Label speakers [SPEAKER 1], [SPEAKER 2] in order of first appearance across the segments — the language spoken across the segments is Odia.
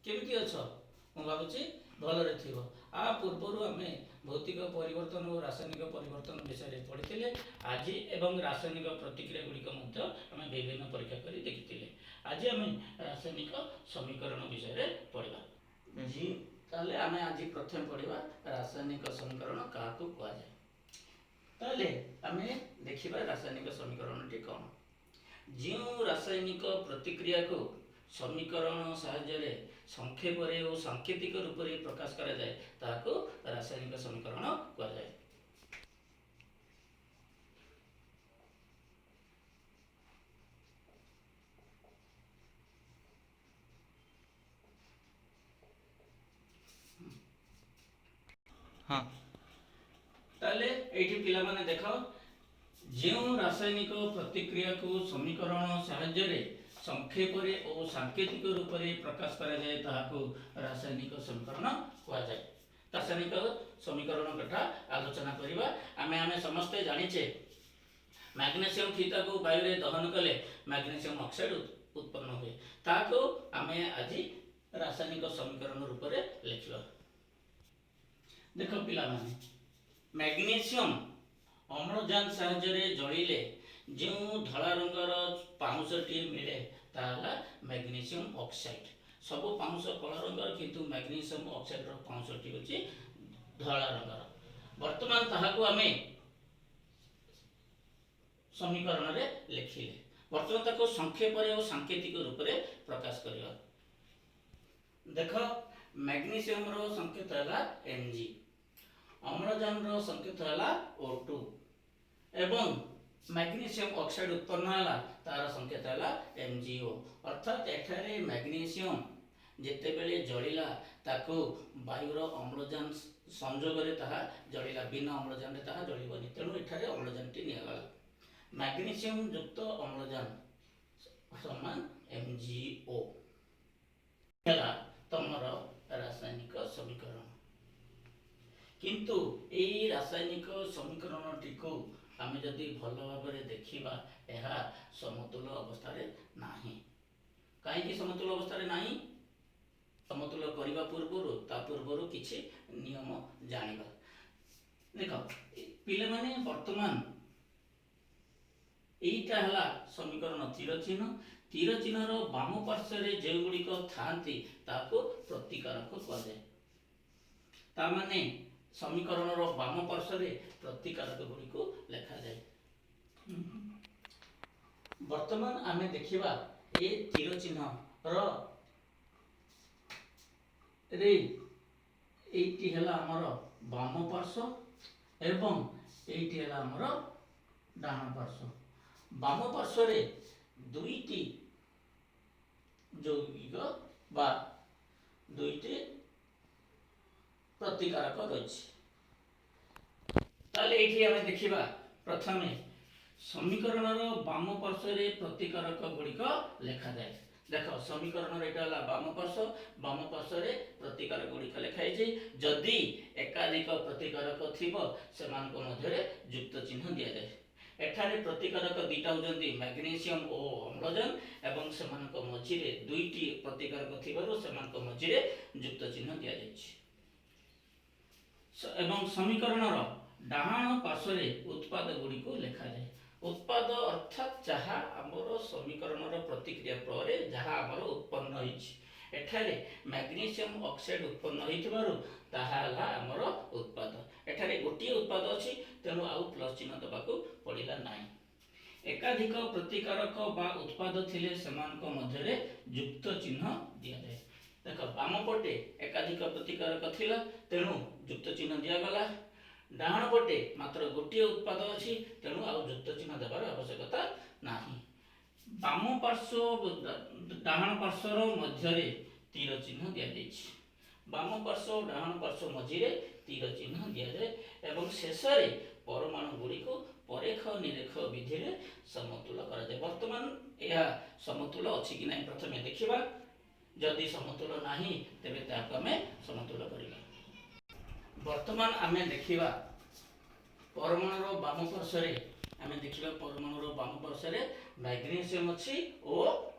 [SPEAKER 1] କେମିତି ଅଛ? ମୁଁ ଭାବୁଛି ଭଲରେ ଥିବ। ଆ ପୂର୍ବରୁ ଆମେ ଭୌତିକ ପରିବର୍ତ୍ତନ ଓ ରାସାୟନିକ ପରିବର୍ତ୍ତନ ବିଷୟରେ ପଢ଼ିଥିଲେ ଆଜି ଏବଂ ରାସାୟନିକ ପ୍ରତିକ୍ରିୟା ଗୁଡ଼ିକ ମଧ୍ୟ ଆମେ ବିଭିନ୍ନ ପରୀକ୍ଷା କରି ଦେଖିଥିଲେ। ଆଜି ଆମେ ରାସାୟନିକ ସମୀକରଣ ବିଷୟରେ ପଢ଼ିବା। ଜି, ତାହେଲେ ଆମେ ଆଜି ପ୍ରଥମେ ପଢ଼ିବା ରାସାୟନିକ ସମୀକରଣ କାହାକୁ କୁହାଯାଏ। ତାହେଲେ ଆମେ ଦେଖିବା ରାସାୟନିକ ସମୀକରଣଟି କ'ଣ। ଯେଉଁ ରାସାୟନିକ ପ୍ରତିକ୍ରିୟାକୁ ସମୀକରଣ ସାହାଯ୍ୟରେ ସଂକ୍ଷେପରେ ଓ ସାଙ୍କେତିକ ରୂପରେ ପ୍ରକାଶ କରାଯାଏ, ତାହାକୁ ରାସାୟନିକ ସମୀକରଣ କୁହାଯାଏ।
[SPEAKER 2] ହଁ।
[SPEAKER 1] ତାହେଲେ ଏଇଠି ପିଲାମାନେ ଦେଖ, ଯେଉଁ ରାସାୟନିକ ପ୍ରତିକ୍ରିୟାକୁ ସମୀକରଣ ସାହାଯ୍ୟରେ ସଂକ୍ଷେପରେ ଓ ସାଙ୍କେତିକ ରୂପରେ ପ୍ରକାଶ କରାଯାଏ, ତାହାକୁ ରାସାୟନିକ ସମୀକରଣ କୁହାଯାଏ। ରାସାୟନିକ ସମୀକରଣ କଥା ଆଲୋଚନା କରିବା। ଆମେ ସମସ୍ତେ ଜାଣିଛେ, ମ୍ୟାଗ୍ନେସିୟମ ଫିତାକୁ ବାୟୁରେ ଦହନ କଲେ ମ୍ୟାଗ୍ନେସିୟମ ଅକ୍ସାଇଡ୍ ଉତ୍ପନ୍ନ ହୁଏ। ତାହାକୁ ଆମେ ଆଜି ରାସାୟନିକ ସମୀକରଣ ରୂପରେ ଲେଖିବା। ଦେଖ ପିଲାମାନେ, ମ୍ୟାଗ୍ନେସିୟମ ଅମ୍ଳଜାନ ସାହାଯ୍ୟରେ ଜଳିଲେ ଯେଉଁ ଧଳା ରଙ୍ଗର ପାଉଁଶଟିଏ ମିଳେ, ତାହା ହେଲା ମ୍ୟାଗ୍ନେସିୟମ ଅକ୍ସାଇଡ୍। ସବୁ ପାଉଁଶ କଳା ରଙ୍ଗର, କିନ୍ତୁ ମ୍ୟାଗ୍ନେସିୟମ ଅକ୍ସାଇଡ୍ର ପାଉଁଶଟି ହେଉଛି ଧଳା ରଙ୍ଗର। ବର୍ତ୍ତମାନ ତାହାକୁ ଆମେ ସମୀକରଣରେ ଲେଖିଲେ। ବର୍ତ୍ତମାନ ତାକୁ ସଂକ୍ଷେପରେ ଓ ସାଙ୍କେତିକ ରୂପରେ ପ୍ରକାଶ କରିବା। ଦେଖ, ମ୍ୟାଗ୍ନେସିୟମର ସଂକେତ ହେଲା Mg, ଅମ୍ଳଜାନର ସଂକେତ ହେଲା O2 ଏବଂ ମ୍ୟାଗ୍ନେସିୟମ ଅକ୍ସାଇଡ୍ ଉତ୍ପନ୍ନ ହେଲା, ତାର ସଂକେତ ହେଲା MgO। ଅର୍ଥାତ୍ ଏଠାରେ ମ୍ୟାଗ୍ନେସିୟମ ଯେତେବେଳେ ଜଳିଲା, ତାକୁ ବାୟୁର ଅମ୍ଳଜାନ ସଂଯୋଗରେ ତାହା ଜଳିଲା। ବିନା ଅମ୍ଳଜାନରେ ତାହା ଜଳିବନି। ତେଣୁ ଏଠାରେ ଅମ୍ଳଜାନଟି ନିଆଗଲା। ମ୍ୟାଗ୍ନେସିୟମ ଯୁକ୍ତ ଅମ୍ଳଜାନ ସମାନ MgO ହେଲା ତମର ରାସାୟନିକ ସମୀକରଣ। କିନ୍ତୁ ଏଇ ରାସାୟନିକ ସମୀକରଣଟିକୁ ଆମେ ଯଦି ଭଲ ଭାବରେ ଦେଖିବା, ଏହା ସମତୁଲ ଅବସ୍ଥାରେ ନାହିଁ। କାହିଁକି ସମତୁଲ ଅବସ୍ଥାରେ ନାହିଁ? ସମତୁଲ କରିବା ପୂର୍ବରୁ, ତା ପୂର୍ବରୁ କିଛି ନିୟମ ଜାଣିବା। ଦେଖ ପିଲାମାନେ, ବର୍ତ୍ତମାନ ଏଇଟା ହେଲା ସମୀକରଣ ତୀର ଚିହ୍ନ। ତୀର ଚିହ୍ନର ବାମ ପାର୍ଶ୍ୱରେ ଯେଉଁଗୁଡ଼ିକ ଥାଆନ୍ତି, ତାହାକୁ ପ୍ରତିକାରକ କୁହାଯାଏ। ତା ମାନେ ସମୀକରଣର ବାମ ପାର୍ଶ୍ୱରେ ପ୍ରତିକାରକ ଗୁଡ଼ିକୁ ଲେଖାଯାଏ। ବର୍ତ୍ତମାନ ଆମେ ଦେଖିବା, ଏ ତୀର ଚିହ୍ନର ରେ ଏଇଟି ହେଲା ଆମର ବାମ ପାର୍ଶ୍ୱ ଏବଂ ଏଇଟି ହେଲା ଆମର ଡାହାଣ ପାର୍ଶ୍ୱ। ବାମ ପାର୍ଶ୍ୱରେ ଦୁଇଟି ଯୌଗିକ ବା ଦୁଇଟି ପ୍ରତିକାରକ ରହିଛି। ତାହେଲେ ଏଇଠି ଆମେ ଦେଖିବା, ପ୍ରଥମେ ସମୀକରଣର ବାମ ପାର୍ଶ୍ୱରେ ପ୍ରତିକାରକ ଗୁଡ଼ିକ ଲେଖାଯାଏ। ଦେଖ, ସମୀକରଣର ଏଇଟା ହେଲା ବାମ ପାର୍ଶ୍ୱ। ବାମ ପାର୍ଶ୍ୱରେ ପ୍ରତିକାରକ ଗୁଡ଼ିକ ଲେଖା ହେଇଛି। ଯଦି ଏକାଧିକ ପ୍ରତିକାରକ ଥିବ, ସେମାନଙ୍କ ମଧ୍ୟରେ ଯୁକ୍ତ ଚିହ୍ନ ଦିଆଯାଏ। ଏଠାରେ ପ୍ରତିକାରକ ଦିଟା ହେଉଛନ୍ତି ମ୍ୟାଗ୍ନେସିୟମ ଓ ଅମ୍ଳଜାନ ଏବଂ ସେମାନଙ୍କ ମଝିରେ ଦୁଇଟି ପ୍ରତିକାରକ ଥିବାରୁ ସେମାନଙ୍କ ମଝିରେ ଯୁକ୍ତ ଚିହ୍ନ ଦିଆଯାଇଛି। ଏବଂ ସମୀକରଣର ଡାହାଣ ପାର୍ଶ୍ୱରେ ଉତ୍ପାଦ ଗୁଡ଼ିକୁ ଲେଖାଯାଏ। ଉତ୍ପାଦ ଅର୍ଥାତ୍ ଯାହା ଆମର ସମୀକରଣର ପ୍ରତିକ୍ରିୟା ପରେ ଯାହା ଆମର ଉତ୍ପନ୍ନ ହୋଇଛି। ଏଠାରେ ମ୍ୟାଗ୍ନେସିୟମ ଅକ୍ସାଇଡ୍ ଉତ୍ପନ୍ନ ହୋଇଥିବାରୁ ତାହା ହେଲା ଆମର ଉତ୍ପାଦ। ଏଠାରେ ଗୋଟିଏ ଉତ୍ପାଦ ଅଛି, ତେଣୁ ଆଉ ପ୍ଲସ୍ ଚିହ୍ନ ଦେବାକୁ ପଡ଼ିଲା ନାହିଁ। ଏକାଧିକ ପ୍ରତିକାରକ ବା ଉତ୍ପାଦ ଥିଲେ ସେମାନଙ୍କ ମଧ୍ୟରେ ଯୁକ୍ତ ଚିହ୍ନ ଦିଆଯାଏ। ଦେଖ, ବାମ ପଟେ ଏକାଧିକ ପ୍ରତିକାରକ ଥିଲା, ତେଣୁ ଯୁକ୍ତ ଚିହ୍ନ ଦିଆଗଲା। ଡାହାଣ ପଟେ ମାତ୍ର ଗୋଟିଏ ଉତ୍ପାଦ ଅଛି, ତେଣୁ ଆଉ ଯୁକ୍ତ ଚିହ୍ନ ଦେବାର ଆବଶ୍ୟକତା ନାହିଁ। ବାମ ପାର୍ଶ୍ୱ, ଡାହାଣ ପାର୍ଶ୍ୱର ମଧ୍ୟରେ ତୀର ଚିହ୍ନ ଦିଆଯାଇଛି। ବାମ ପାର୍ଶ୍ୱ ଓ ଡାହାଣ ପାର୍ଶ୍ୱ ମଝିରେ ତୀର ଚିହ୍ନ ଦିଆଯାଏ ଏବଂ ଶେଷରେ ପରମାଣୁ ଗୁଡ଼ିକୁ ପରେଖ ନିରେଖ ବିଧିରେ ସମତୁଲ କରାଯାଏ। ବର୍ତ୍ତମାନ ଏହା ସମତୁଲ ଅଛି କି ନାହିଁ ପ୍ରଥମେ ଦେଖିବା। ଯଦି ସମତୁଲ ନାହିଁ, ତେବେ ତାହାକୁ ଆମେ ସମତୁଲ କରିବା। ବର୍ତ୍ତମାନ ଆମେ ଦେଖିବା ପରମାଣୁର ବାମ ପାର୍ଶ୍ୱରେ, ଆମେ ଦେଖିବା ପରମାଣୁର ବାମ ପାର୍ଶ୍ୱରେ ମ୍ୟାଗ୍ନେସିୟମ ଅଛି ଓ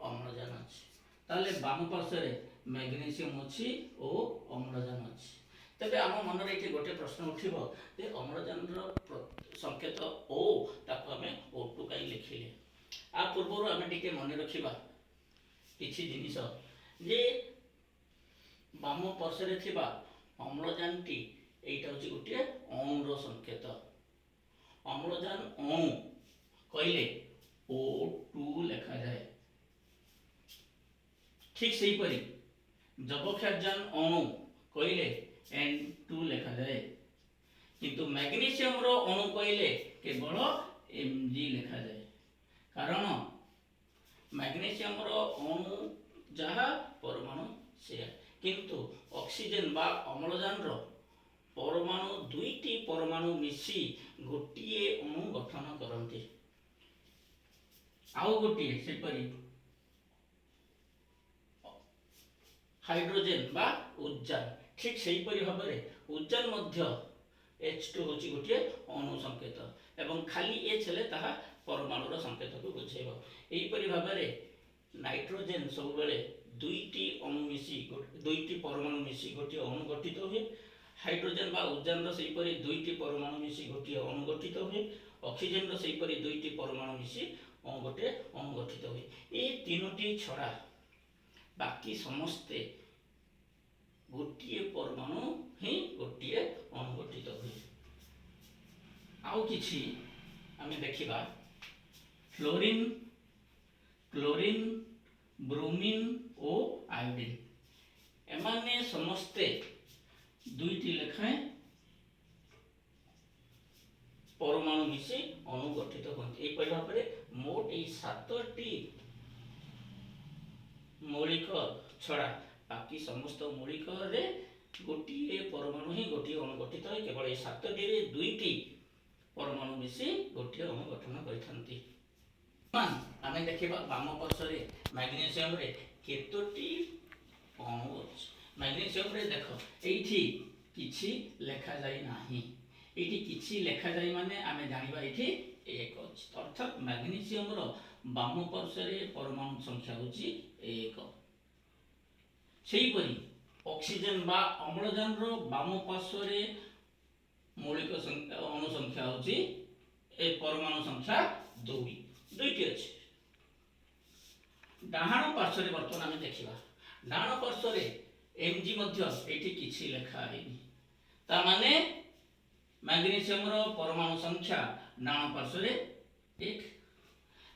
[SPEAKER 1] ଅମ୍ଳଜାନ ଅଛି। ତାହେଲେ ବାମ ପାର୍ଶ୍ୱରେ ମ୍ୟାଗ୍ନେସିୟମ ଅଛି ଓ ଅମ୍ଳଜାନ ଅଛି। ତେବେ ଆମ ମନରେ ଏଠି ଗୋଟେ ପ୍ରଶ୍ନ ଉଠିବ ଯେ ଅମ୍ଳଜାନର ସଂକେତ ଓ, ତାକୁ ଆମେ O2 କାହିଁ ଲେଖିଲେ? ଆ ପୂର୍ବରୁ ଆମେ ଟିକେ ମନେ ରଖିବା କିଛି ଜିନିଷ ଯେ ବାମ ପାର୍ଶ୍ୱରେ ଥିବା ଅମ୍ଳଜାନଟି, ଏଇଟା ହେଉଛି ଗୋଟିଏ ଅଣୁର ସଂକେତ। ଅମ୍ଳଜାନ ଅଣୁ କହିଲେ O2 ଲେଖାଯାଏ। ଠିକ୍ ସେହିପରି ଯବକ୍ଷାରଜାନ ଅଣୁ କହିଲେ N2 ଲେଖାଯାଏ। କିନ୍ତୁ ମ୍ୟାଗ୍ନେସିୟମର ଅଣୁ କହିଲେ କେବଳ Mg ଲେଖାଯାଏ, କାରଣ ମ୍ୟାଗ୍ନେସିୟମର ଅଣୁ ଯାହା, ପରମାଣୁ ସେୟା। କିନ୍ତୁ ଅକ୍ସିଜେନ ବା ଅମ୍ଳଜାନର ପରମାଣୁ, ଦୁଇଟି ପରମାଣୁ ମିଶି ଗୋଟିଏ ଅଣୁ ଗଠନ କରନ୍ତି। ଆଉ ଗୋଟିଏ ସେପରି ହାଇଡ୍ରୋଜେନ ବା ଉଦଜାନ। ଠିକ୍ ସେହିପରି ଭାବରେ ଉଦଜାନ ମଧ୍ୟ H2 ହେଉଛି ଗୋଟିଏ ଅଣୁ ସଂକେତ ଏବଂ ଖାଲି ଏଚ୍ ହେଲେ ତାହା ପରମାଣୁର ସଂକେତକୁ ବୁଝେଇବ। ଏହିପରି ଭାବରେ ନାଇଟ୍ରୋଜେନ ସବୁବେଳେ ଦୁଇଟି ଅଣୁ ମିଶି, ଦୁଇଟି ପରମାଣୁ ମିଶି ଗୋଟିଏ ଅଣୁ ଗଠିତ ହୁଏ। ହାଇଡ୍ରୋଜେନ ବା ଉଦଜାନର ସେହିପରି ଦୁଇଟି ପରମାଣୁ ମିଶି ଗୋଟିଏ ଅଣୁ ଗଠିତ ହୁଏ। ଅକ୍ସିଜେନର ସେହିପରି ଦୁଇଟି ପରମାଣୁ ମିଶି ଗୋଟିଏ ଅଣୁ ଗଠିତ ହୁଏ। ଏଇ ତିନୋଟି ଛଡ଼ା ବାକି ସମସ୍ତେ ଗୋଟିଏ ପରମାଣୁ ହିଁ ଗୋଟିଏ ଅଣୁ ଗଠିତ ହୁଏ। ଆଉ କିଛି ଆମେ ଦେଖିବା। ଫ୍ଲୋରିନ୍, କ୍ଲୋରିନ୍, ବ୍ରୋମିନ୍ ଓ ଆୟୋଡିନ୍, ଏମାନେ ସମସ୍ତେ ଦୁଇଟି ଲେଖାଏଁ ପରମାଣୁ ମିଶି ଅଣୁ ଗଠିତ ହୁଅନ୍ତି। ଏହିପରି ଭାବରେ ମୋଟ ଏଇ ସାତଟି ମୌଳିକ ଛଡ଼ା ବାକି ସମସ୍ତ ମୌଳିକରେ ଗୋଟିଏ ପରମାଣୁ ହିଁ ଗୋଟିଏ ଅଣୁ ଗଠିତ ହୁଏ। କେବଳ ଏଇ ସାତଟିରେ ଦୁଇଟି ପରମାଣୁ ମିଶି ଗୋଟିଏ ଅଣୁ ଗଠନ କରିଥାନ୍ତି। ବର୍ତ୍ତମାନ ଆମେ ଦେଖିବା ବାମ ପାର୍ଶ୍ୱରେ ମ୍ୟାଗ୍ନେସିୟମରେ କେତୋଟି ଅଣୁ ଅଛି। ମ୍ୟାଗ୍ନେସିୟମରେ ଦେଖ, ଏଇଠି କିଛି ଲେଖାଯାଇ ନାହିଁ। ଏଇଠି କିଛି ଲେଖାଯାଇ ମାନେ ଆମେ ଜାଣିବା ଏଇଠି ଏକ ଅଛି। ଅର୍ଥାତ୍ ମ୍ୟାଗ୍ନେସିୟମର ବାମ ପାର୍ଶ୍ୱରେ ପରମାଣୁ ସଂଖ୍ୟା ହେଉଛି ଏକ। ସେହିପରି ଅକ୍ସିଜେନ ବା ଅମ୍ଳଜାନର ବାମ ପାର୍ଶ୍ୱରେ ମୌଳିକ ସଂଖ୍ୟା, ଅଣୁ ସଂଖ୍ୟା ହେଉଛି ଏ ପରମାଣୁ ସଂଖ୍ୟା ଦୁଇ, ଦୁଇଟି ଅଛି। ଡାହାଣ ପାର୍ଶ୍ୱରେ ବର୍ତ୍ତମାନ ଆମେ ଦେଖିବା। ଡାହାଣ ପାର୍ଶ୍ୱରେ Mg ମଧ୍ୟ ଏଇଠି କିଛି ଲେଖା ହେଇନି। ତା ମାନେ ମ୍ୟାଗ୍ନେସିୟମର ପରମାଣୁ ସଂଖ୍ୟା ଡାହାଣ ପାର୍ଶ୍ୱରେ ଏକ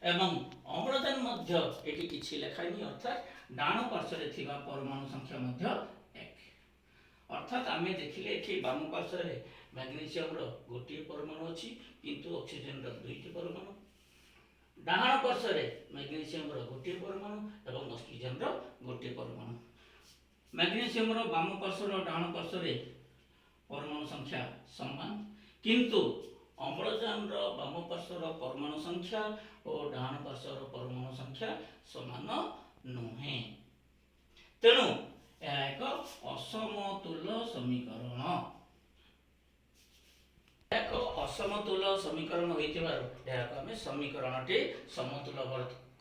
[SPEAKER 1] ଏବଂ ଅମ୍ଳଜାନ ମଧ୍ୟ ଏଠି କିଛି ଲେଖା ହେଇନି, ଅର୍ଥାତ୍ ଡାହାଣ ପାର୍ଶ୍ୱରେ ଥିବା ପରମାଣୁ ସଂଖ୍ୟା ମଧ୍ୟ ଏକ। ଅର୍ଥାତ୍ ଆମେ ଦେଖିଲେ ଏଠି ବାମ ପାର୍ଶ୍ୱରେ ମ୍ୟାଗ୍ନେସିୟମର ଗୋଟିଏ ପରମାଣୁ ଅଛି, କିନ୍ତୁ ଅକ୍ସିଜେନର ଦୁଇଟି ପରମାଣୁ। ଡାହାଣ ପାର୍ଶ୍ୱରେ ମ୍ୟାଗ୍ନେସିୟମର ଗୋଟିଏ ପରମାଣୁ ଏବଂ ଅକ୍ସିଜେନର ଗୋଟିଏ ପରମାଣୁ। ମ୍ୟାଗ୍ନେସିୟମର ବାମ ପାର୍ଶ୍ୱର, ଡାହାଣ ପାର୍ଶ୍ୱରେ ପରମାଣୁ ସଂଖ୍ୟା ସମାନ, କିନ୍ତୁ ଅମ୍ଳଜାନର ବାମ ପାର୍ଶ୍ୱର ପରମାଣୁ ସଂଖ୍ୟା ଓ ଡାହାଣ ପାର୍ଶ୍ୱର ପରମାଣୁ ସଂଖ୍ୟା ସମାନ ନୁହେଁ। ତେଣୁ ଏହା ଏକ ଅସମତୁଲ ସମୀକରଣ। ଏକ ଅସମତୁଲ ସମୀକରଣ ହୋଇଥିବାରୁ ଏହାକୁ ଆମେ ସମୀକରଣଟି ସମତୁଲ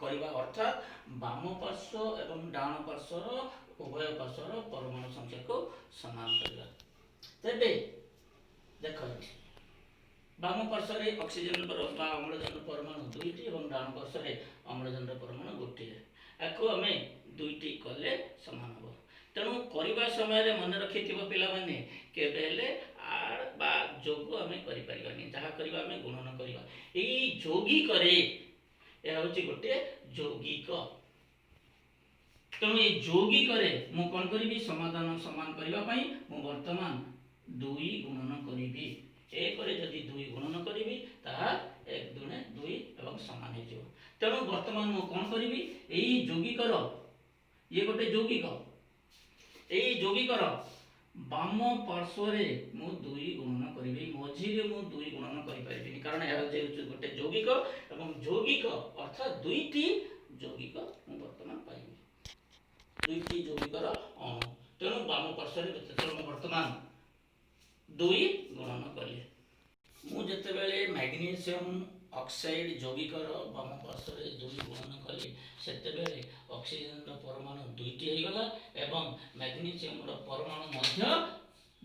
[SPEAKER 1] କରିବା, ଅର୍ଥାତ୍ ବାମ ପାର୍ଶ୍ୱ ଏବଂ ଡାହାଣ ପାର୍ଶ୍ୱର, ଉଭୟ ପାର୍ଶ୍ୱର ପରମାଣୁ ସଂଖ୍ୟାକୁ ସମାନ କରିବା। ତେବେ ଦେଖ, ଏଠି ବାମ ପାର୍ଶ୍ୱରେ ଅକ୍ସିଜେନର ବା ଅମ୍ଳଜାନ ପରମାଣୁ ଦୁଇଟି ଏବଂ ଡାହାଣ ପାର୍ଶ୍ୱରେ ଅମ୍ଳଜାନର ପରମାଣୁ ଗୋଟିଏ। ଏହାକୁ ଆମେ ଦୁଇଟି କଲେ ସମାନ ହେବ। ତେଣୁ କରିବା ସମୟରେ ମନେ ରଖିଥିବ ପିଲାମାନେ, କେବେ ହେଲେ ଆଡ୍ ବା ଯୋଗ ଆମେ କରିପାରିବାନି। ଯାହା କରିବା, ଆମେ ଗୁଣନ କରିବା। ଏଇ ଯୌଗିକରେ, ଏହା ହେଉଛି ଗୋଟିଏ ଯୌଗିକ, ତେଣୁ ଏଇ ଯୌଗିକରେ ମୁଁ କ'ଣ କରିବି? ସମାଧାନ ସମାନ କରିବା ପାଇଁ ମୁଁ ବର୍ତ୍ତମାନ ଦୁଇ ଗୁଣନ କରିବି। ଏକରେ ଯଦି ଦୁଇ ଗୁଣନ କରିବି, ତାହା ଏକ ଦୁଣେ ଦୁଇ ଏବଂ ସମାନ ହେଇଯିବ। ତେଣୁ ବର୍ତ୍ତମାନ ମୁଁ କ'ଣ କରିବି? ଏଇ ଯୌଗିକର, ଇଏ ଗୋଟେ ଯୌଗିକ, ଏଇ ଯୌଗିକର ବାମ ପାର୍ଶ୍ୱରେ ମୁଁ ଦୁଇ ଗୁଣନ କରିବି। ମଝିରେ ମୁଁ ଦୁଇ ଗୁଣନ କରିପାରିବିନି, କାରଣ ଏହା ହେଉଛି ଗୋଟେ ଯୌଗିକ ଏବଂ ଯୌଗିକ ଅର୍ଥାତ୍ ଦୁଇଟି ଯୌଗିକ ମୁଁ ବର୍ତ୍ତମାନ ପାଇବି, ଦୁଇଟି ଯୌଗିକର ଅଣୁ। ତେଣୁ ବାମ ପାର୍ଶ୍ୱରେ ଯେତେବେଳେ ମୁଁ ବର୍ତ୍ତମାନ ଦୁଇ ଗୁଣନ କଲି, ମୁଁ ଯେତେବେଳେ ମ୍ୟାଗ୍ନେସିୟମ ଅକ୍ସାଇଡ୍ ଯୌଗିକର ବାମ ପାର୍ଶ୍ୱରେ ଦୁଇ ଗୁଣନ କଲେ, ସେତେବେଳେ ଅକ୍ସିଜେନର ପରମାଣୁ ଦୁଇଟି ହେଇଗଲା ଏବଂ ମ୍ୟାଗ୍ନେସିୟମର ପରମାଣୁ ମଧ୍ୟ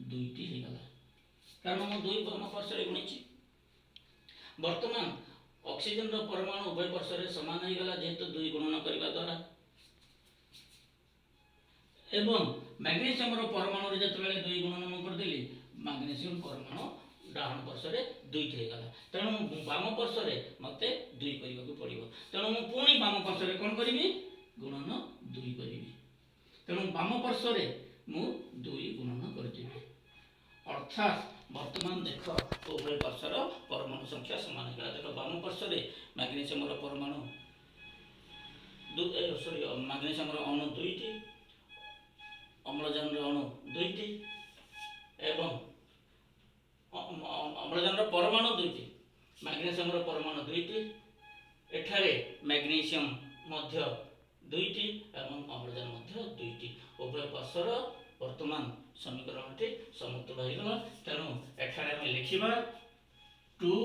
[SPEAKER 1] ଦୁଇଟି ହେଇଗଲା, କାରଣ ମୁଁ ଦୁଇ ବାମ ପାର୍ଶ୍ୱରେ ଗୁଣିଛି। ବର୍ତ୍ତମାନ ଅକ୍ସିଜେନର ପରମାଣୁ ଉଭୟ ପାର୍ଶ୍ୱରେ ସମାନ ହେଇଗଲା, ଯେହେତୁ ଦୁଇ ଗୁଣନ କରିବା ଦ୍ୱାରା। ଏବଂ ମ୍ୟାଗ୍ନେସିୟମର ପରମାଣୁରେ ଯେତେବେଳେ ଦୁଇ ଗୁଣନ ମୁଁ କରିଦେଲି, ମ୍ୟାଗ୍ନେସିୟମ ପରମାଣୁ ଡାହାଣ ପାର୍ଶ୍ୱରେ ଦୁଇଟି ହେଇଗଲା। ତେଣୁ ମୁଁ ବାମ ପାର୍ଶ୍ୱରେ ମୋତେ ଦୁଇ କରିବାକୁ ପଡ଼ିବ। ତେଣୁ ମୁଁ ପୁଣି ବାମ ପାର୍ଶ୍ୱରେ କ'ଣ କରିବି? ଗୁଣନ ଦୁଇ କରିବି। ତେଣୁ ବାମ ପାର୍ଶ୍ୱରେ ମୁଁ ଦୁଇ ଗୁଣନ କରିଦେବି। ଅର୍ଥାତ୍ ବର୍ତ୍ତମାନ ଦେଖ, ଉଭୟ ପାର୍ଶ୍ୱର ପରମାଣୁ ସଂଖ୍ୟା ସମାନ ହେଇଗଲା। ଦେଖ, ବାମ ପାର୍ଶ୍ୱରେ ମ୍ୟାଗ୍ନେସିୟମର ପରମାଣୁ, ସରି, ମ୍ୟାଗ୍ନେସିୟମର ଅଣୁ ଦୁଇଟି, ଅମ୍ଳଜାନର ଅଣୁ ଦୁଇଟି ଏବଂ ଅମ୍ଳଜାନର ପରମାଣୁ ଦୁଇଟି, ମ୍ୟାଗ୍ନେସିୟମର ପରମାଣୁ ଦୁଇଟି। ଏଠାରେ ମ୍ୟାଗ୍ନେସିୟମ ମଧ୍ୟ ଦୁଇଟି ଏବଂ ଅମ୍ଳଜାନ ମଧ୍ୟ ଦୁଇଟି। ଉଭୟ ପାର୍ଶ୍ୱର ବର୍ତ୍ତମାନ ସମୀକରଣଟି ସମତୁଲ ହେଇଗଲା। ତେଣୁ ଏଠାରେ ଆମେ ଲେଖିବା 2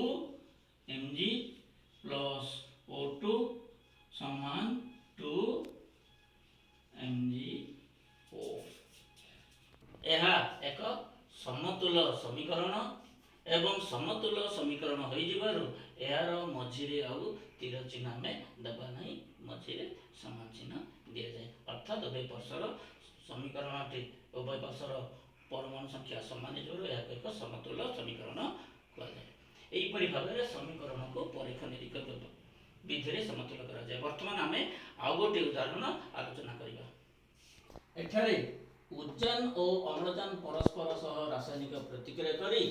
[SPEAKER 1] Mg plus O2 ସମାନ 2 Mg O। ଏହା ଏକ ସମତୁଲ ସମୀକରଣ ଏବଂ ସମତୁଲ ସମୀକରଣ ହୋଇଯିବାରୁ ଏହାର ମଝିରେ ଆଉ ତୀର ଚିହ୍ନ ଆମେ ଦେବା ନାହିଁ। ମଝିରେ ସମାନ ଚିହ୍ନ ଦିଆଯାଏ। ଅର୍ଥାତ୍ ଉଭୟ ପାର୍ଶ୍ୱର ସମୀକରଣଟି, ଉଭୟ ପାର୍ଶ୍ୱର ପରମାଣୁ ସଂଖ୍ୟା ସମାନ ହେଇଯିବାରୁ ଏହାକୁ ଏକ ସମତୁଲ ସମୀକରଣ କୁହାଯାଏ। ଏହିପରି ଭାବରେ ସମୀକରଣକୁ ପରୀଖ ନିରୀକ୍ଷ ବିଧିରେ ସମତୁଲ କରାଯାଏ। ବର୍ତ୍ତମାନ ଆମେ ଆଉ ଗୋଟିଏ ଉଦାହରଣ ଆଲୋଚନା କରିବା। ଏଠାରେ ଉଦ୍ଜାନ ଓ ଅମ୍ଳଜାନ ପରସ୍ପର ସହ ରାସାୟନିକ ପ୍ରତିକ୍ରିୟା କରି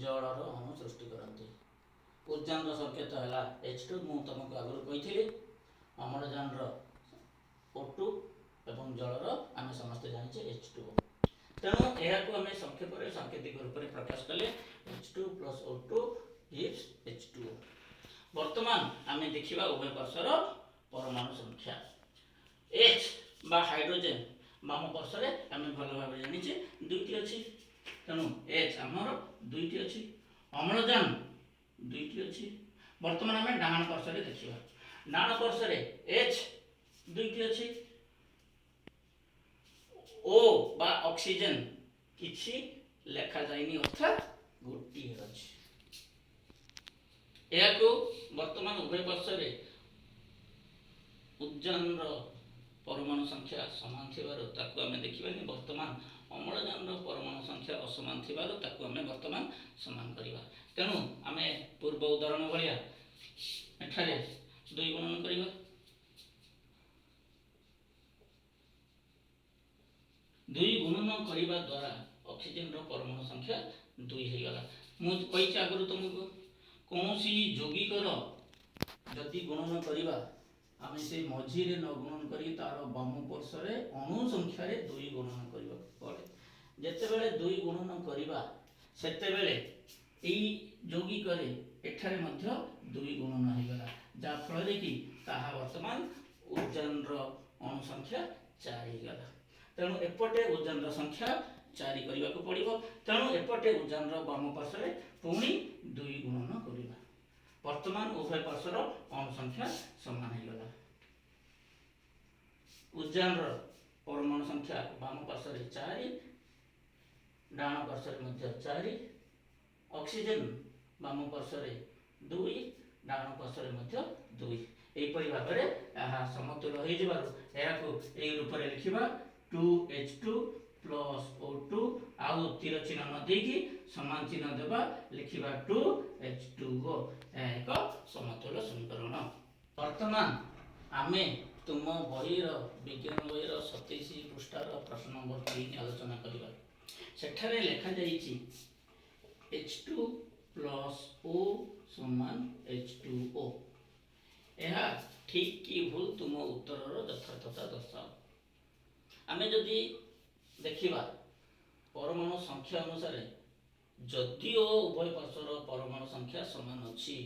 [SPEAKER 1] ଜଳର ଅଣୁ ସୃଷ୍ଟି କରନ୍ତି। ଉଦ୍ଜାନର ସଂକେତ ହେଲା H2, ମୁଁ ତୁମକୁ ଆଗରୁ କହିଥିଲି। ଅମ୍ଳଜାନର O2 ଏବଂ ଜଳର ଆମେ ସମସ୍ତେ ଜାଣିଛେ H2O। ତେଣୁ ଏହାକୁ ଆମେ ସଂକ୍ଷେପରେ ସାଙ୍କେତିକ ରୂପରେ ପ୍ରକାଶ କଲେ H2 plus O2 gives H2O। ବର୍ତ୍ତମାନ ଆମେ ଦେଖିବା ଉଭୟ ପାର୍ଶ୍ୱର ପରମାଣୁ ସଂଖ୍ୟା। ଏଚ୍ ବା ହାଇଡ୍ରୋଜେନ୍ ବାମ ପାର୍ଶ୍ୱରେ ଆମେ ଭଲ ଭାବରେ ଜାଣିଛେ ଦୁଇଟି ଅଛି। ତେଣୁ ଏଚ୍ ଆମର ଦୁଇଟି ଅଛି, ଅମ୍ଳଜାନ ଦୁଇଟି ଅଛି। ବର୍ତ୍ତମାନ ଆମେ ଡାହାଣ ପାର୍ଶ୍ୱରେ ଦେଖିବା। ଡାହାଣ ପାର୍ଶ୍ୱରେ ଏଚ୍ ଦୁଇଟି ଅଛି, ଓ ବା ଅକ୍ସିଜେନ କିଛି ଲେଖାଯାଇନି, ଅର୍ଥାତ୍ ଗୋଟିଏ ଅଛି। ଏହାକୁ ବର୍ତ୍ତମାନ ଉଭୟ ପାର୍ଶ୍ୱରେ ଉଦ୍ଜାନର ପରମାଣୁ ସଂଖ୍ୟା ସମାନ ଥିବାରୁ ତାକୁ ଆମେ ଦେଖିବାନି। ବର୍ତ୍ତମାନ ଅମ୍ଳଜାନର ପରମାଣୁ ସଂଖ୍ୟା ଅସମାନ ଥିବାରୁ ତାକୁ ଆମେ ବର୍ତ୍ତମାନ ସମାନ କରିବା। ତେଣୁ ଆମେ ପୂର୍ବ ଉଦାହରଣ ଭଳିଆ ଏଠାରେ ଦୁଇ ଗୁଣନ କରିବା। ଦୁଇ ଗୁଣନ କରିବା ଦ୍ୱାରା ଅକ୍ସିଜେନର ପରମାଣୁ ସଂଖ୍ୟା ଦୁଇ ହେଇଗଲା। ମୁଁ କହିଛି ଆଗରୁ ତୁମକୁ, କୌଣସି ଯୌଗିକର ଯଦି ଗୁଣନ କରିବା, ଆମେ ସେ ମଝିରେ ନ ଗୁଣନ କରି ତାର ବାମ ପାର୍ଶ୍ୱରେ ଅଣୁ ସଂଖ୍ୟାରେ ଦୁଇ ଗୁଣନ କରିବାକୁ ପଡ଼େ। ଯେତେବେଳେ ଦୁଇ ଗୁଣନ କରିବା, ସେତେବେଳେ ଏଇ ଯୌଗିକରେ ଏଠାରେ ମଧ୍ୟ ଦୁଇ ଗୁଣନ ହେଇଗଲା, ଯାହାଫଳରେ କି ତାହା ବର୍ତ୍ତମାନ ଉଦ୍ଜାନର ଅଣୁ ସଂଖ୍ୟା ଚାରି ହେଇଗଲା। ତେଣୁ ଏପଟେ ଉଦ୍ଜାନର ସଂଖ୍ୟା ଚାରି କରିବାକୁ ପଡ଼ିବ। ତେଣୁ ଏପଟେ ଉଦ୍ଜାନର ବାମ ପାର୍ଶ୍ୱରେ ପୁଣି ଦୁଇ ଗୁଣନ କରିବା। ବର୍ତ୍ତମାନ ଉଭୟ ପାର୍ଶ୍ୱର ଅଣୁ ସଂଖ୍ୟା ସମାନ ହେଇଗଲା। ଉଦ୍ଜାନର ପରମାଣୁ ସଂଖ୍ୟା ବାମ ପାର୍ଶ୍ୱରେ ଚାରି, ଡାହାଣ ପାର୍ଶ୍ୱରେ ମଧ୍ୟ ଚାରି। ଅକ୍ସିଜେନ ବାମ ପାର୍ଶ୍ୱରେ ଦୁଇ, ଡାହାଣ ପାର୍ଶ୍ୱରେ ମଧ୍ୟ ଦୁଇ। ଏହିପରି ଭାବରେ ଏହା ସମତୁଲ ହୋଇଯିବାରୁ ଏହାକୁ ଏହି ରୂପରେ ଲେଖିବା, 2 H2 plus O2। ଆଉ ତୀର ଚିହ୍ନ ନ ଦେଇକି ସମାନ ଚିହ୍ନ ଦେବା, ଲେଖିବା 2 H2O। ଏହା ଏକ ସମତୁଲ ସମୀକରଣ। ବର୍ତ୍ତମାନ ଆମେ ତୁମ ବହିର, ବିଜ୍ଞାନ ବହିର 27 ପୃଷ୍ଠାର ପ୍ରଶ୍ନ ନମ୍ବର 3 ଆଲୋଚନା କରିବା। ସେଠାରେ ଲେଖାଯାଇଛି, H2 plus ଓ ସମାନ H2O। ଏହା ଠିକ୍ କି ଭୁଲ, ତୁମ ଉତ୍ତରର ଯଥାର୍ଥତା ଦର୍ଶାଅ। ଆମେ ଯଦି ଦେଖିବା ପରମାଣୁ ସଂଖ୍ୟା ଅନୁସାରେ, ଯଦିଓ ଉଭୟ ପାର୍ଶ୍ୱର ପରମାଣୁ ସଂଖ୍ୟା ସମାନ ଅଛି,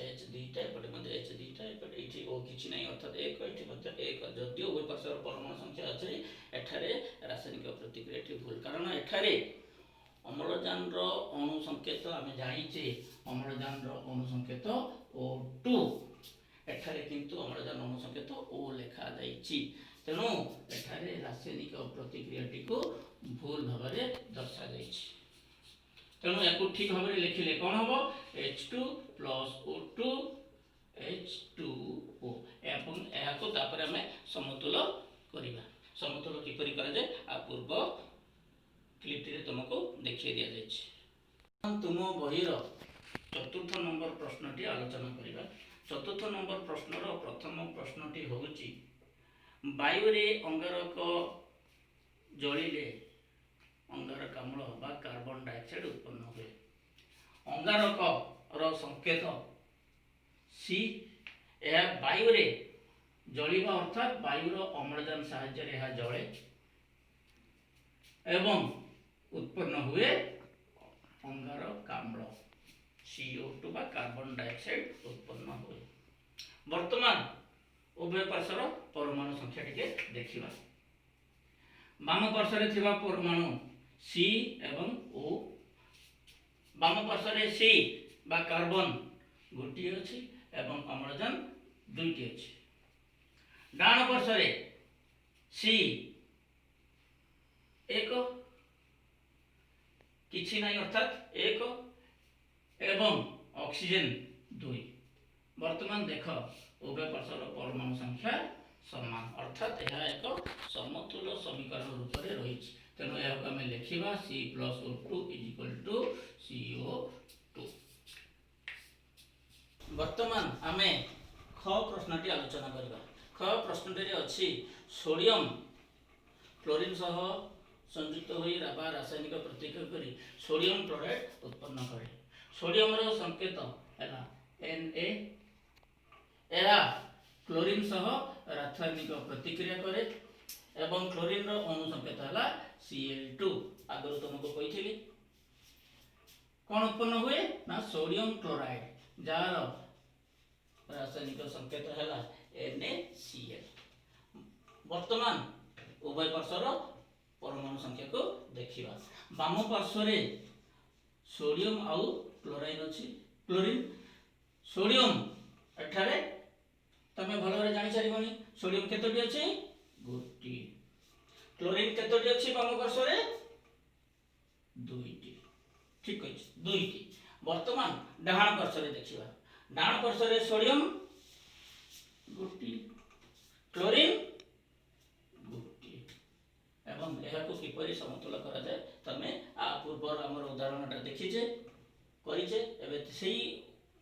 [SPEAKER 1] ଏଚ୍ ଦୁଇଟା, ଏପଟେ ମଧ୍ୟ ଏଚ୍ ଦୁଇଟା, ଏପଟେ ଏଇଠି ଓ କିଛି ନାହିଁ, ଅର୍ଥାତ୍ ଏକ, ଏଠି ମଧ୍ୟ ଏକ। ଯଦିଓ ଉଭୟ ପାର୍ଶ୍ୱର ପରମାଣୁ ସଂଖ୍ୟା ଅଛି, ଏଠାରେ ରାସାୟନିକ ପ୍ରତିକ୍ରିୟାଟି ଭୁଲ। କାରଣ ଏଠାରେ ଅମ୍ଳଜାନର ଅଣୁ ସଂକେତ ଆମେ ଜାଣିଛେ, ଅମ୍ଳଜାନର ଅଣୁ ସଂକେତ O2। ଏଠାରେ କିନ୍ତୁ ଅମ୍ଳଜାନ ଅଣୁ ସଂକେତ ଓ ଲେଖାଯାଇଛି। ତେଣୁ ଏଠାରେ ରାସାୟନିକ ପ୍ରତିକ୍ରିୟାଟିକୁ ଭୁଲ ଭାବରେ ଦର୍ଶାଯାଇଛି। ତେଣୁ ୟାକୁ ଠିକ ଭାବରେ ଲେଖିଲେ କ'ଣ ହେବ? H2 plus O2 H2O। ଏବଂ ଏହାକୁ ତାପରେ ଆମେ ସମତୁଲ କରିବା। ସମତୁଲ କିପରି କରାଯାଏ, ଆଉ ପୂର୍ବ କ୍ଲିପ୍ଟିରେ ତୁମକୁ ଦେଖାଇ ଦିଆଯାଇଛି। ତୁମ ବହିର ଚତୁର୍ଥ ନମ୍ବର ପ୍ରଶ୍ନଟି ଆଲୋଚନା କରିବା। ଚତୁର୍ଥ ନମ୍ବର ପ୍ରଶ୍ନର ପ୍ରଥମ ପ୍ରଶ୍ନଟି ହେଉଛି, ବାୟୁରେ ଅଙ୍ଗାରକ ଜଳିଲେ ଅଙ୍ଗାରକାମ୍ଳ ବା କାର୍ବନ ଡାଇଅକ୍ସାଇଡ୍ ଉତ୍ପନ୍ନ ହୁଏ। ଅଙ୍ଗାରକର ସଂକେତ ସି। ଏହା ବାୟୁରେ ଜଳିବା, ଅର୍ଥାତ୍ ବାୟୁର ଅମ୍ଳଜାନ ସାହାଯ୍ୟରେ ଏହା ଜଳେ ଏବଂ ଉତ୍ପନ୍ନ ହୁଏ ଅଙ୍ଗାରକାମ୍ଳ, CO2 ବା କାର୍ବନ ଡାଇଅକ୍ସାଇଡ୍ ଉତ୍ପନ୍ନ ହୁଏ। ବର୍ତ୍ତମାନ ଉଭୟ ପାର୍ଶ୍ୱର ପରମାଣୁ ସଂଖ୍ୟା ଟିକେ ଦେଖିବା। ବାମ ପାର୍ଶ୍ୱରେ ଥିବା ପରମାଣୁ ସି ଏବଂ ଓ। ବାମ ପାର୍ଶ୍ୱରେ ସି ବା କାର୍ବନ ଗୋଟିଏ ଅଛି ଏବଂ ଅମ୍ଳଜାନ ଦୁଇଟି ଅଛି। ଡାହାଣ ପାର୍ଶ୍ୱରେ ସି ଏକ, କିଛି ନାହିଁ, ଅର୍ଥାତ୍ ଏକ ଏବଂ ଅକ୍ସିଜେନ ଦୁଇ। ବର୍ତ୍ତମାନ ଦେଖ, ଉଭୟ ପାର୍ଶ୍ୱର ପରମାଣୁ ସଂଖ୍ୟା ସମାନ, ଅର୍ଥାତ୍ ଏହା ଏକ ସମତୁଲ ସମୀକରଣ ରୂପରେ ରହିଛି। ତେଣୁ ଏହାକୁ ଆମେ ଲେଖିବା C plus O2 is equal to CO2। ବର୍ତ୍ତମାନ ଆମେ ଖ ପ୍ରଶ୍ନଟି ଆଲୋଚନା କରିବା। ଖ ପ୍ରଶ୍ନଟିରେ ଅଛି, ସୋଡ଼ିୟମ କ୍ଲୋରିନ୍ ସହ ସଂଯୁକ୍ତ ହୋଇ ବା ରାସାୟନିକ ପ୍ରତିକ୍ରିୟା କରି ସୋଡ଼ିୟମ କ୍ଲୋରାଇଡ୍ ଉତ୍ପନ୍ନ କରେ। ସୋଡ଼ିୟମର ସଂକେତ ହେଲା Na। ଏହା କ୍ଲୋରିନ୍ ସହ ରାସାୟନିକ ପ୍ରତିକ୍ରିୟା କରେ ଏବଂ କ୍ଲୋରିନ୍ର ଅଣୁ ସଂକେତ ହେଲା Cl2। ଆଗରୁ ତୁମକୁ କହିଥିଲି। କ'ଣ ଉତ୍ପନ୍ନ ହୁଏ ନା ସୋଡ଼ିୟମ କ୍ଲୋରାଇଡ୍, ଯାହାର ରାସାୟନିକ ସଂକେତ ହେଲା NaCl। ବର୍ତ୍ତମାନ ଉଭୟ ପାର୍ଶ୍ୱର ପରମାଣୁ ସଂଖ୍ୟାକୁ ଦେଖିବା। ବାମ ପାର୍ଶ୍ୱରେ ସୋଡ଼ିୟମ ଆଉ କ୍ଲୋରାଇନ୍ ଅଛି, କ୍ଲୋରିନ୍। ସୋଡ଼ିୟମ ଏଠାରେ ତମେ ଭଲ ଭାବରେ ଜାଣିସାରିବଣି, ସୋଡ଼ିୟମ କେତୋଟି ଅଛି? ଗୋଟିଏ। କ୍ଲୋରିନ୍ କେତୋଟି ଅଛି ବାମ ପାର୍ଶ୍ୱରେ? ଦୁଇଟି। ଠିକ ଅଛି, ଦୁଇଟି। ବର୍ତ୍ତମାନ ଡାହାଣ ପାର୍ଶ୍ୱରେ ଦେଖିବା। ଡାହାଣ ପାର୍ଶ୍ୱରେ ସୋଡ଼ିୟମ ଗୋଟିଏ, କ୍ଲୋରିନ୍ ଗୋଟିଏ। ଏବଂ ଏହାକୁ କିପରି ସମତୁଲ କରାଯାଏ, ତମେ ଆ ପୂର୍ବର ଆମର ଉଦାହରଣଟା ଦେଖିଛେ, କରିଛେ। ଏବେ ସେଇ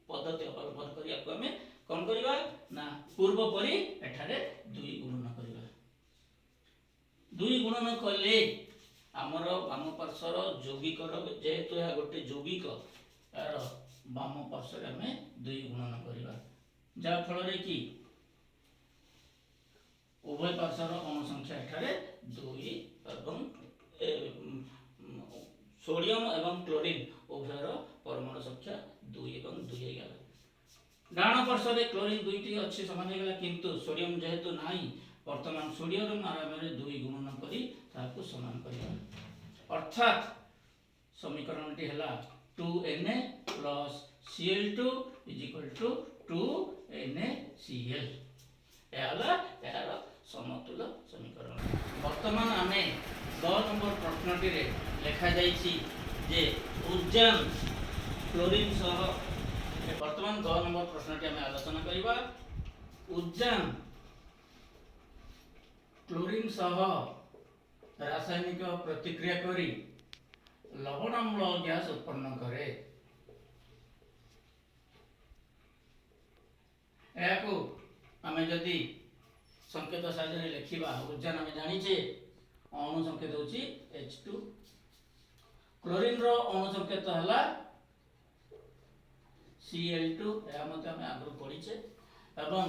[SPEAKER 1] ପଦ୍ଧତି ଅବଲମ୍ବନ କରିବାକୁ ଆମେ କ'ଣ କରିବା ନା ପୂର୍ବ ପରି ଏଠାରେ ଦୁଇ ଗୁଣନ କରିବା। ଦୁଇ ଗୁଣନ କଲେ ଆମର ବାମ ପାର୍ଶ୍ୱର ଯୌଗିକର, ଯେହେତୁ ଏହା ଗୋଟେ ଯୌଗିକ, ଏହାର ବାମ ପାର୍ଶ୍ୱରେ ଆମେ ଦୁଇ ଗୁଣନ କରିବା, ଯାହାଫଳରେ କି ଉଭୟ ପାର୍ଶ୍ୱର ଅଣୁ ସଂଖ୍ୟା ଏଠାରେ ଦୁଇ ଏବଂ ସୋଡ଼ିୟମ ଏବଂ କ୍ଲୋରିନ୍ ଉଭୟର ପରମାଣୁ ସଂଖ୍ୟା ଦୁଇ ଏବଂ ଦୁଇ ହେଇଗଲା। ଡାହାଣ ପାର୍ଶ୍ୱରେ କ୍ଲୋରିନ୍ ଦୁଇଟି ଅଛି, ସମାନ ହେଇଗଲା। କିନ୍ତୁ ସୋଡ଼ିୟମ ଯେହେତୁ ନାହିଁ, ବର୍ତ୍ତମାନ ସୋଡ଼ିୟମ ଆରାମରେ ଦୁଇ ଗୁଣନ କରି ତାହାକୁ ସମାନ କରିବା। ଅର୍ଥାତ୍ ସମୀକରଣଟି ହେଲା 2Na plus Cl2 is equal to 2NaCl। ଏହା ହେଲା ଏହାର ସମତୁଲ ସମୀକରଣ। ବର୍ତ୍ତମାନ ଆମେ ଗ ନମ୍ବର ପ୍ରଶ୍ନଟିରେ ଲେଖାଯାଇଛି ଯେ ଉଦ୍ଜାନ କ୍ଲୋରିନ୍ ସହ, ବର୍ତ୍ତମାନ ଗ ନମ୍ବର ପ୍ରଶ୍ନଟି ଆମେ ଆଲୋଚନା କରିବା। ଉଦ୍ଜାନ କ୍ଲୋରିନ୍ ସହ ରାସାୟନିକ ପ୍ରତିକ୍ରିୟା କରି ଲବଣାମ୍ଳ ଗ୍ୟାସ ଉତ୍ପନ୍ନ କରେ। ଏହାକୁ ଆମେ ଯଦି ସଂକେତ ସାହାଯ୍ୟରେ ଲେଖିବା, ଉଦ୍ଜାନ ଆମେ ଜାଣିଛେ ଅଣୁ ସଂକେତ ହେଉଛି H2। କ୍ଲୋରିନ୍ର ଅଣୁ ସଂକେତ ହେଲା Cl2, ଏହା ମଧ୍ୟ ଆମେ ଆଗରୁ ପଢ଼ିଛେ। ଏବଂ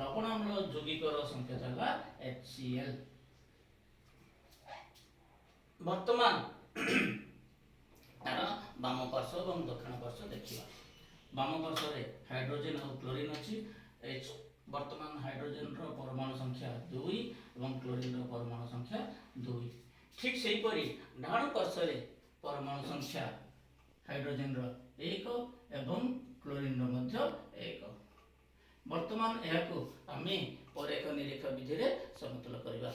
[SPEAKER 1] ଲବଣାମ୍ଳ ଯୌଗିକର ସଂକେତ ହେଲା HCl। ବର୍ତ୍ତମାନ ତାର ବାମ ପାର୍ଶ୍ୱ ଏବଂ ଦକ୍ଷିଣ ପାର୍ଶ୍ୱ ଦେଖିବା। ବାମ ପାର୍ଶ୍ୱରେ ହାଇଡ୍ରୋଜେନ୍ ଆଉ କ୍ଲୋରିନ୍ ଅଛି। ଏଚ୍ ବର୍ତ୍ତମାନ ହାଇଡ୍ରୋଜେନର ପରମାଣୁ ସଂଖ୍ୟା ଦୁଇ ଏବଂ କ୍ଲୋରିନ୍ର ପରମାଣୁ ସଂଖ୍ୟା ଦୁଇ। ଠିକ୍ ସେହିପରି ଡାହାଣ ପାର୍ଶ୍ୱରେ ପରମାଣୁ ସଂଖ୍ୟା ହାଇଡ୍ରୋଜେନର ଏକ ଏବଂ କ୍ଲୋରିନ୍ର ମଧ୍ୟ 1। ବର୍ତ୍ତମାନ ଏହାକୁ ଆମେ ପରେଖ ନିରୀକ୍ଷ ବିଧିରେ ସମତୁଲ କରିବା।